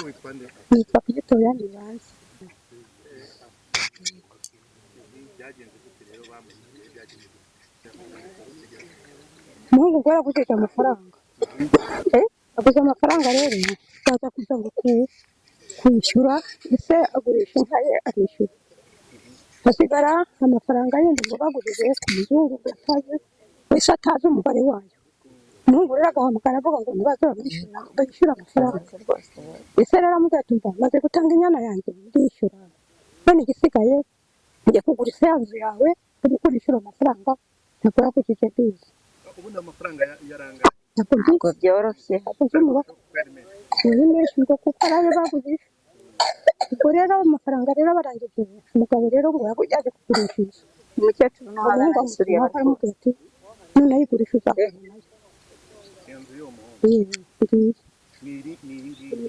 Witwa nde? Nitwa Victoria Nibanze. Byagenze gute rero? Bamusigiye, byagenze gute? Umuhungu ubwo yaragujije amafaranga, aguze amafaranga rero, baza kuza ngo kwishyura, ese agurisha inka ye arishyura, hasigara amafaranga yindi ngo bagurije ku muzungu ngo atazi, wese atazi umubare wayo. Umuhungu rero agahamagara avuga ngo nibaze bamwishyura, bishyura amafaranga. Ese rero aramubwira ati: "Mba maze gutanga inyana yanjye, ndishyura, none igisigaye njye kugura ise ya nzu yawe, uri kurishyura amafaranga ntabwo yagujije bizi." Ubundi amafaranga yaranga? Ntabwo mbizi. Ntabwo byoroshye. Ntabwo nzi umubare. Kuko yari menshi. Ni menshi ngo kuko ari ayo bagujije. Ubwo rero amafaranga rero barangije, umugabo rero ngo yaje kugurisha inzu. Umukecuru no Umuhungu isuriye. amutumaho, aramubwira ati: "None ayigurisha uzabona nayo." Iyo nzu y'uwo muhungu? Iyi ngiyi. Ni iri, ni iyi ngiyi?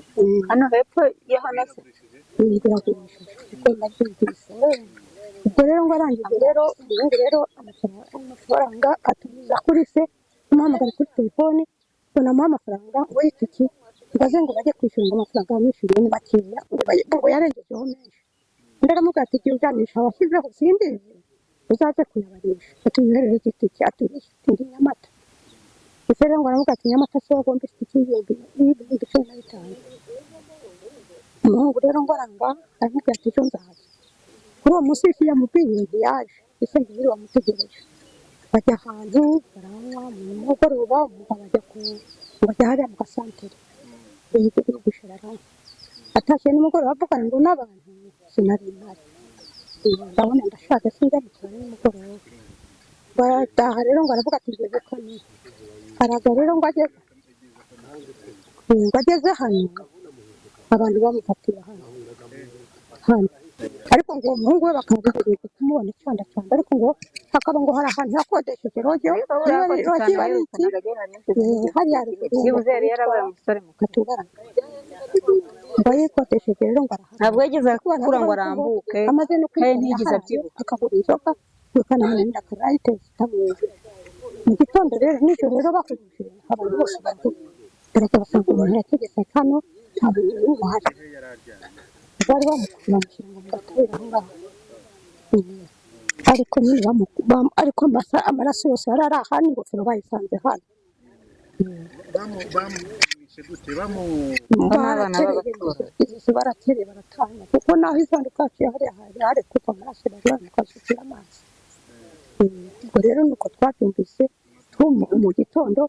Hano hepfo yo hano se? Yagurishije? Iyi iragurishije kuko nabyumvise. Ubwo rero ngo arangije rero, umuhungu rero amafaranga atumiza kuri se, amuhamagara kuri telefone ngo namuhe amafaranga ngo y'itiki, ngo aze ngo bajye kwishyura, ngo amafaranga bamwishyuriye ni makeya, ngo yarengejeho menshi. Undi aramubwira ati: "Igihe ujanisha washyizeho simbizi, uzaze kuyabarisha." Ati: "Mwoherere igitiki." Ati: "Ndi Nyamata." Ese rero ngo aramubwira ati: "Nyamata se wagomba itike y'ibihumbi 15." Umuhungu rero ngo aranga, aramubwira ati: "Ejo nzaza." Kuri uwo munsi isi yamubwiye ntiyaje, ese ngo yiriwe amutegereje, bajya ahantu baranywa. Mu mugoroba umugabo ajya ku ngo ajya hariya mu gasantere gushira, aranywa. Atashye nimugoroba avugana ngo n'abantu: "Sinari mpari, ndabona ndashaje, sinjya mu kabari nimugoroba." Barataha rero, ngo aravuga ati: "Ngeze kane." Araza rero, ngo ageze hano, abantu bamufatiye hano. Ariko ngo uwo muhungu we bakaba baherutse kumubona canda canda, ariko ngo hakaba ngo hari ahantu yakodesheje lodge, Ariko buriya niba ko ari lodge, iba ari iki, hariya ruguru. Byibuze yari yarabaye umusore mukuru. Katubaranga ngo yikodesheje rero, ngo arahari. Ntabwo yigeze Ariko akura ngo baravuga ko arambuke, amaze no kandi kwikorera ntiyigeze haraye, abyibuha. Akagura inzoga, bikanamunanira, akayiteza itamwumva. Mu gitondo rero, nijoro rero, bahuruje abantu bose baravuga, baraza basanga umuntu yategetse hano, nta muntu n'umwe uhari. Ehe, yari aryamye? Bari bamukuye, bamushyira ngo mu gatebe aho ngaho. Ariko nyine ariko amaraso yose yari ari ahandi, ingofero bayisanze hano. Bamwishe gute? Bamu N'abana Baratereye b'abaturanyi. Izosi baratereye, baratanya, kuko naho isanduku yacu hariya hari hari kuva amaraso, bari bamukasukira amazi. Ubwo rero nuko twabyumvise mu gitondo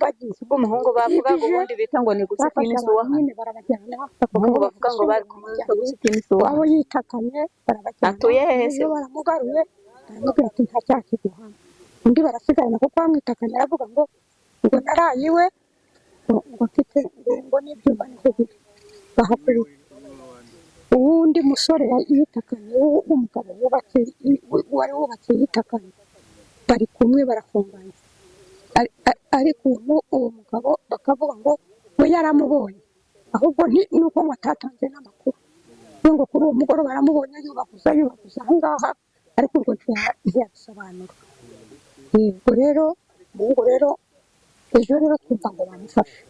bagize Ubwo umuhungu bavugaga ubundi bita ngo ni bafashe Gusitini abantu Suwaha. nyine barabajyana. Umuhungu bavuga ngo bari kumwe witwa Gusitini Suwaha. Wabo yitakanye, barabajyana. Atuye hehe se? Iyo baramugaruye, baramubwira ati: "Nta cyaha kiguhama." Undi barasigarana, kuko bamwitakanye aravuga ngo naraye iwe, ngo mfite ngo n'ibyuma niho biri bahakuriye. Uwundi musore yitakanye w'umugabo wubatse, wari wubatse, yitakanye, bari kumwe, barafunganye. Ariko uwo mugabo bakavuga ngo we yaramubonye, ahubwo nuko ngo atatanze n'amakuru. We ngo kuri uwo mugoroba aramubonye yubaguza yubaguza aho ngaha, ariko ubwo ntiyabisobanura. Ubwo rero umuhungu rero ejo rero twumva ngo bamufashe,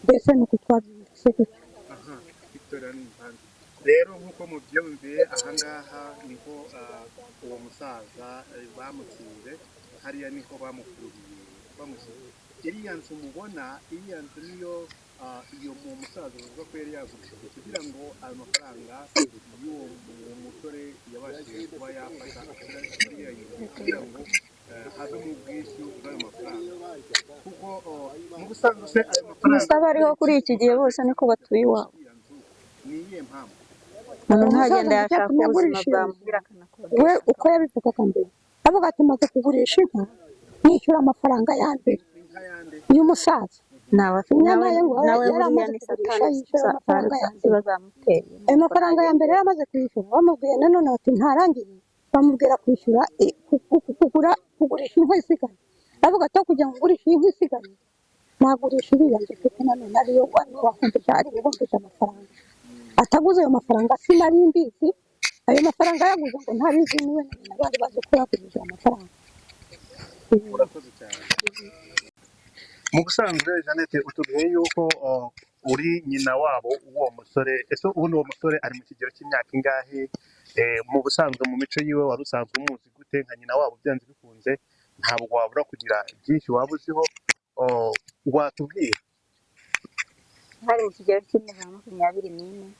mbese ni uko twabyumvise gutyo. Aha, Victoria ni impamvu rero, nk'uko mubyumviye ahangaha niho uwo musaza bamutsinze hariya, niho bamukuriye, bamushyize iriya nzu mubona. Iriya nzu niyo iyo mu musaza bavuga ko yari yagurishije kugira ngo ayo mafaranga y'uwo uwo musore yabashije kuba yafata ashyira muri iriya nzu kugira ngo havemo ubwishyu bw'ayo mafaranga, kuko mu busanzwe se ayo mafaranga Umusaba ariho kuri iki gihe bose niko batuye iwabo. Iriya nzu ni iyihe mpamvu? Umuntu Umusaza ntagenda ngo yashaka icyatumye ubuzima agurisha iyo nzu, bwamuhira akanakodesha. We uko yabivugaga mbere, avuga ati: "Maze kugurisha inka, nishyura amafaranga ya mbere." Inka yande? Y'umusaza. Nawe Inyana nawe ye ngo nawe yari buriya amaze ni kugurisha, Satani. yishyura amafaranga ya mbere. Bazamuteye. Ayo mafaranga ya mbere yari amaze kwishyura, bamubwiye nanone bati ntarangiye, bamubwira kwishyura kugura kugurisha inka isigaye. Aravuga ati: "Aho kugira ngo ngurishe inka isigaye, nagurisha iriya nzu mfite nanone ariyo wahombeje, ari buhombeje amafaranga." Ataguze ayo mafaranga, sinari mbizi ayo mafaranga yaguze, ngo ntabizi niwe na nyina bari bazi ko yagurije ayo mafaranga. Urakoze cyane. Mu busanzwe, Jeannette, utubwiye yuko Uri nyina wabo w'uwo musore. Ese ubundi uwo musore ari mu kigero cy'imyaka ingahe? Mu busanzwe mu mico yiwe wari usanzwe umuzi gute nka nyina wabo? Byanze bikunze ntabwo wabura kugira byinshi waba uziho. Oh, watubwira? Hari mu kigero cy'imyaka 24.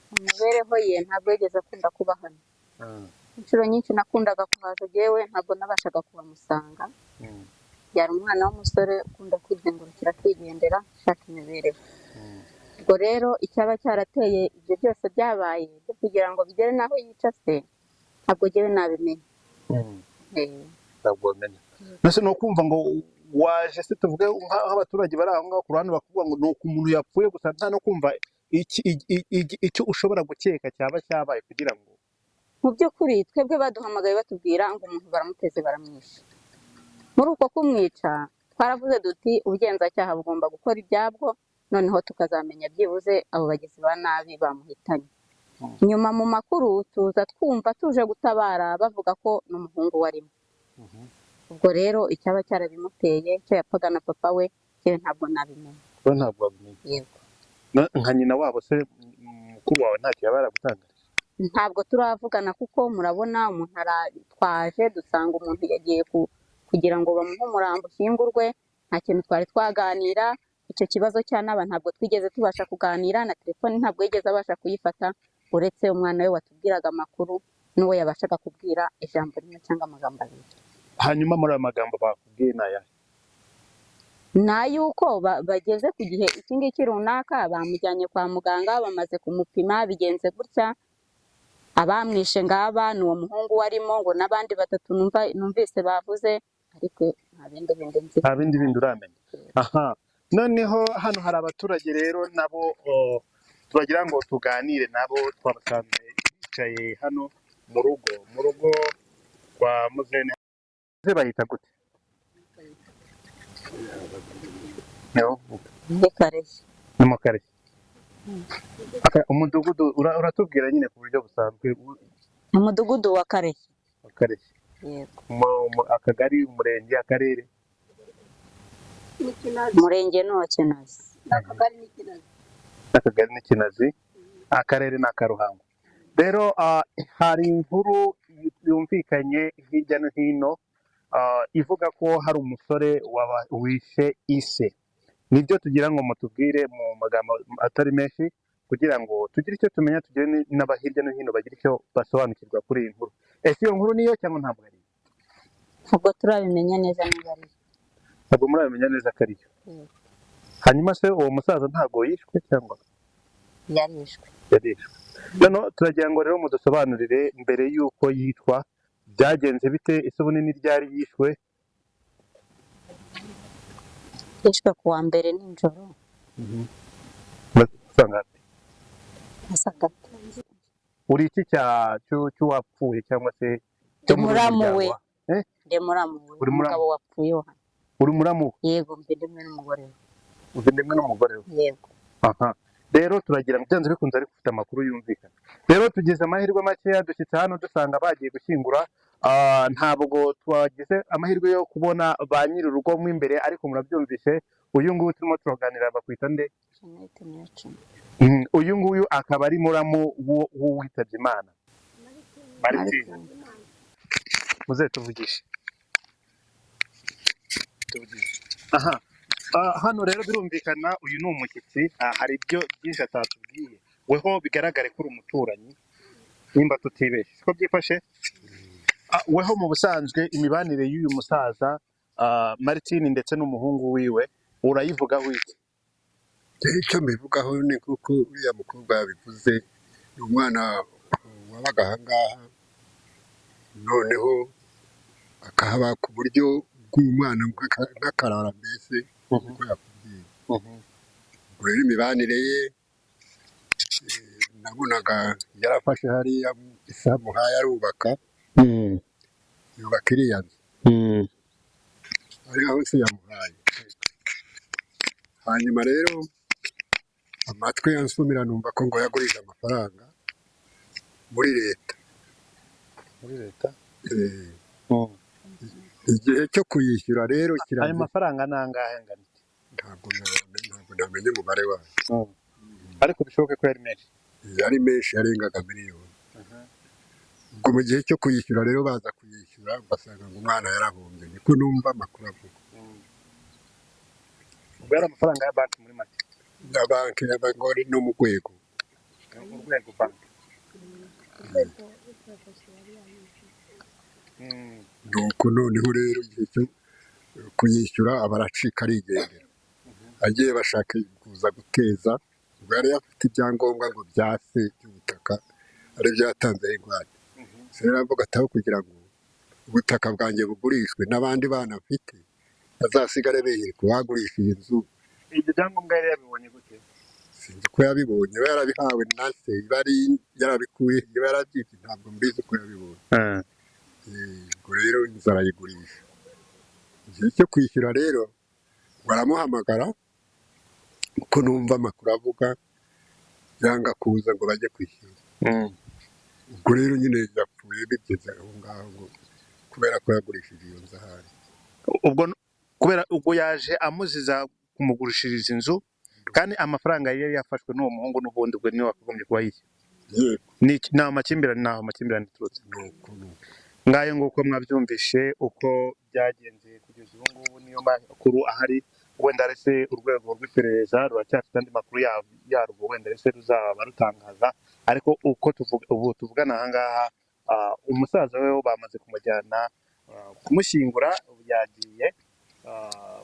Mu mibereho ye ntabwo yigeze akunda kuba hano. Inshuro nyinshi nakundaga kuhaza jyewe, ntabwo nabashaga kuhamusanga. Yari umwana w'umusore ukunda kwizengurukira, akigendera ashaka imibereho. Ubwo rero icyaba cyarateye ibyo byose byabaye byo kugira ngo bigere n'aho yica se, ntabwo jyewe nabimenya. Ntabwo wamenya. Mbese ni ukumva ngo waje se, tuvuge nk'abaturage bari aho ngaho ku ruhande bakuvuga ngo ni uku umuntu yapfuye gusa, nta no kumva icyo ushobora gukeka cyaba cyabaye kugira ngo Mu by'ukuri twebwe baduhamagaye batubwira ngo umuntu baramuteze baramwishe. Muri uko kumwica twaravuze duti ubugenzacyaha bugomba gukora ibyabwo, noneho tukazamenya byibuze abo bagizi ba nabi bamuhitanye. Nyuma mu makuru tuza twumva tuje gutabara bavuga ko n'umuhungu warimo. Ubwo rero icyaba cyarabimuteye, icyo yapfaga na papa we, njyewe ntabwo nabimenya. We ntabwo wabimenya? Yego. Nka nyina wabo se, mukuru wawe ntacyo yaba yaragutangarije? Ntabwo turavugana, kuko murabona umuntu aratwaje dusanga umuntu yagiye kugira ngo bamuhe umurambo ushyingurwe, nta kintu twari twaganira. Icyo kibazo cyanaba ntabwo twigeze tubasha kuganira na telefoni, ntabwo yigeze abasha kuyifata, uretse umwana we watubwiraga amakuru n'uwo yabashaga kubwira ijambo rimwe cyangwa amagambo abiri. Hanyuma muri ayo magambo bakubwiye ni ayahe? Ni ay'uko bageze ku gihe iki ngiki runaka, bamujyanye kwa muganga, bamaze kumupima, bigenze gutya, abamwishe ngaba, ni uwo muhungu warimo ngo n'abandi batatu numvise bavuze, ariko nta bindi bindi nzi. Nta bindi bindi uramenya. Aha noneho hano hari abaturage rero nabo, oh, turagira ngo tuganire nabo. Twabasanze bicaye hano mu rugo rwa muzene. Bahita gute? Niho? Ni Kareshya. Ni mu Kareshya. Umudugudu uratubwira nyine ku buryo busanzwe. Umudugudu wa Kareshya. Wa Kareshya. Yego. Akagari, umurenge, akarere? Umurenge ni uwa Kinazi. Akagari ni Kinazi, akarere ni aka Ruhango. Rero hari inkuru yumvikanye hirya no hino, ivuga ko hari umusore wishe ise. Nibyo tugira ngo mutubwire mu magambo atari menshi, kugira ngo tugire icyo tumenya, tugire n'aba hirya no hino bagire icyo basobanukirwa kuri iyi nkuru. Ese iyo nkuru niyo cyangwa ntabwo ari iyo? Ntabwo turabimenya neza niba ari yo. Ntabwo murabimenya neza ko ariyo? Yego. Hanyuma se uwo musaza ntabwo yishwe cyangwa? Yarishwe. Yarishwe. Noneho turagira ngo rero mudusobanurire, mbere y'uko yicwa byagenze bite? Ese ubunini ryari yishwe? Yishwe ku wa mbere nijoro. Usanga nka saa tatu. Uri iki cy'uwapfuye cyangwa se cyo muri uyu Muramu we. muryango? Eh? Ndi muramu we. Uri muramu? Umugabo wapfuye wa hano. Uri muramu we? Yego, mbe ndimwe n'umugore we. Uzi ndimwe n'umugore we? Yego. Aha rero turagira ngo byanze bikunze ariko ufite amakuru yumvikana. Rero tugize amahirwe makeya dushyitse hano dusanga bagiye gushyingura. Ntabwo twagize amahirwe yo kubona ba nyir'urugo mo imbere, ariko murabyumvise, uyu nguyu turimo turaganira bakwita nde? Jeannette Niyocuma. Uyu nguyu akaba ari muramu w'uwitabye Imana Martine. Muze tuvugishe, tuvugishe. Aha. Hano rero birumvikana uyu ni umushyitsi. Hari ibyo byinshi atatubwiye. Weho bigaragare ko uri umuturanyi, nimba tutibeshye siko byifashe? Weho mu busanzwe imibanire y'uyu musaza Martine ndetse n'umuhungu wiwe urayivugaho iki? Icyo mbivugaho ni nk'uko uriya mukobwa yabivuze, ni umwana wabaga aha ngaha, noneho akahaba ku buryo bw'umwana nk'akarara mbese, uko yakubwiye. Ubwo rero imibanire ye, nabonaga yarafashe hariya isambu nk'ayo arubaka, yubaka iriya nzu ari aho se yamuhaye. Hanyuma rero amatwi yansumira numva ko ngo yagurije amafaranga muri leta. Muri leta? Igihe cyo kuyishyura rero Ayo kirageze. mafaranga ni angahe, angana iki? Ntabwo namenye umubare wayo. Ariko bishoboke ko yari menshi. Yari menshi, yarengaga miliyoni. Ubwo mu gihe cyo kuyishyura rero, baza kuyishyura basanga ngo umwana yarahombye, niko numva amakuru avuga. Ubwo yari amafaranga ya banki muri make. Ya banki y'abagore no mu rwego. Urwego banki. Nuko noneho rero igihe cyo kuyishyura aba aracika arigendera, agiye bashaka kuza guteza. Ubwo yari afite ibyangombwa ngo bya se by'ubutaka aribyo yatanzeho ingwate. Se rero aravuga ati aho kugira ngo ubutaka bwanjye bugurishwe n'abandi bana mfite bazasigare bihirwa, bagurisha iyi nzu. Ibyo byangombwa yari yabibonye gute? Sinzi uko yabibonye, iba yarabihawe na se, iba ari yarabikuye, iba yarabyibye, ntabwo mbizi uko yabibonye. Ubwo rero inzu arayigurisha. Igihe cyo kwishyura rero baramuhamagara, uko numva amakuru avuga, yanga kuza ngo bajye kwishyura. Ubwo rero nyine yapfuye bigeze aho ngaho, ngo kubera ko yagurishije iyo nzu ahari. Ubwo kubera ubwo yaje amuziza kumugurishiriza inzu, kandi amafaranga yari yafashwe n'uwo muhungu n'ubundi ubwo niwe wakagombye kuba yishyura. Yego. Ni amakimbirane, ni aho amakimbirane aturutse. Nuko nuko. Ngayo nguko mwabyumvishe uko byagenze kugeza ubu ngubu, niyo makuru ahari. Wenda rese urwego rw'iperereza ruracyafite andi makuru yarwo, wenda rese ruzaba rutangaza, ariko uko tuvuga ubu tuvugana aha ngaha, umusaza we bamaze kumujyana kumushyingura, ubu yagiye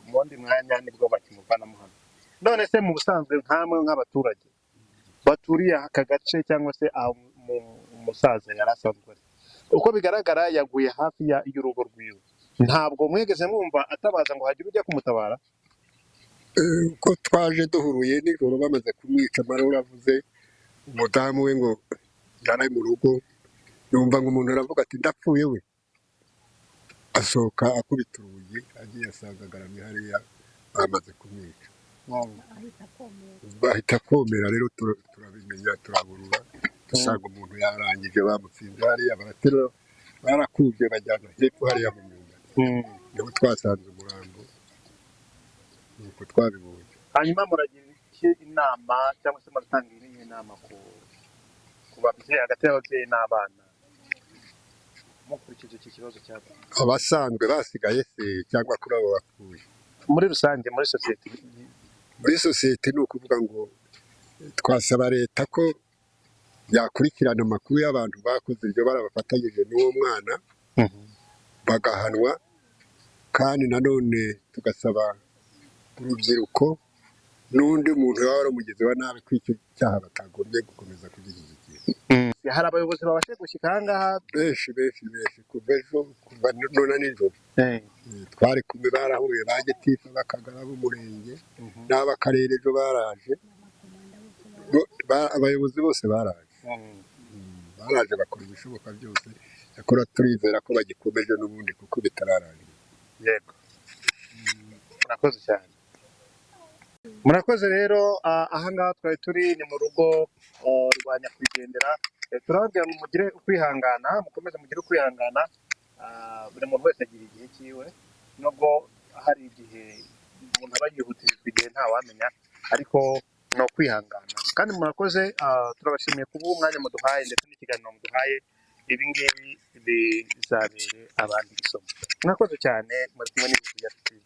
mu wundi mwanya nibwo bakimuvanamo hano. None se mu busanzwe nkamwe nk'abaturage baturiye aka gace cyangwa se aho umusaza yari asanzwe ari, uko bigaragara yaguye hafi y'urugo rwiwe, ntabwo mwigeze mwumva atabaza ngo hagire ujya kumutabara? Uko twaje duhuruye nijoro bamaze kumwica, amarura avuze, umudamu we ngo yari mu rugo, yumva ngo umuntu aravuga ati ndapfuye we, asohoka akubita urugi, agiye asanga agaramye hariya bamaze kumwica, bahita komera. Rero turabimenya, turaburura, dusanga umuntu yarangije, bamutsinze hariya, baraterura, barakubye, bajyana hepfo hariya mu myumbati, niho twasanze umurambo, nuko twabibonye. Hanyuma muragira iki inama cyangwa se muratanga iyihe nama ku babyeyi, hagati y'ababyeyi n'abana, mukurikije iki kibazo cyaba? Abasanzwe basigaye se cyangwa kuri abo bapfuye? Muri rusange, muri sosiyete. Muri sosiyete ni ukuvuga ngo twasaba leta ko yakurikirana amakuru y'abantu bakoze iryo bara bafatanyije n'uwo mwana bagahanwa, kandi nanone tugasaba urubyiruko n'undi muntu waba wari umugizi wa nabi ko icyo cyaha batagombye gukomeza kugishyigikira. Hari abayobozi babashe gushyika aha ngaha? Benshi benshi benshi, kuva ejo, kuva none nijoro. Twari kumwe, barahuye ba gitifu b'akagara, b'umurenge n'ab'akarere, ejo baraje. Abayobozi bose baraje. Baraje bakora ibishoboka byose, cyakora turizera ko bagikomeje n'ubundi kuko bitararangira. Yego, murakoze cyane, murakoze rero. Aha ngaha twari turi ni mu rugo rwa nyakwigendera. Turababwira ngo mugire ukwihangana, mukomeze mugire ukwihangana. Buri muntu wese agira igihe cyiwe, nubwo hari igihe umuntu aba yihutirijwe igihe ntawamenya, ariko ni ukwihangana. Kandi murakoze, turabashimiye kuba umwanya muduhaye ndetse n'ikiganiro muduhaye. Ibi ngibi bizabere abandi isomo. Mwakoze cyane, muri kumwe n'Ijwi rya TV.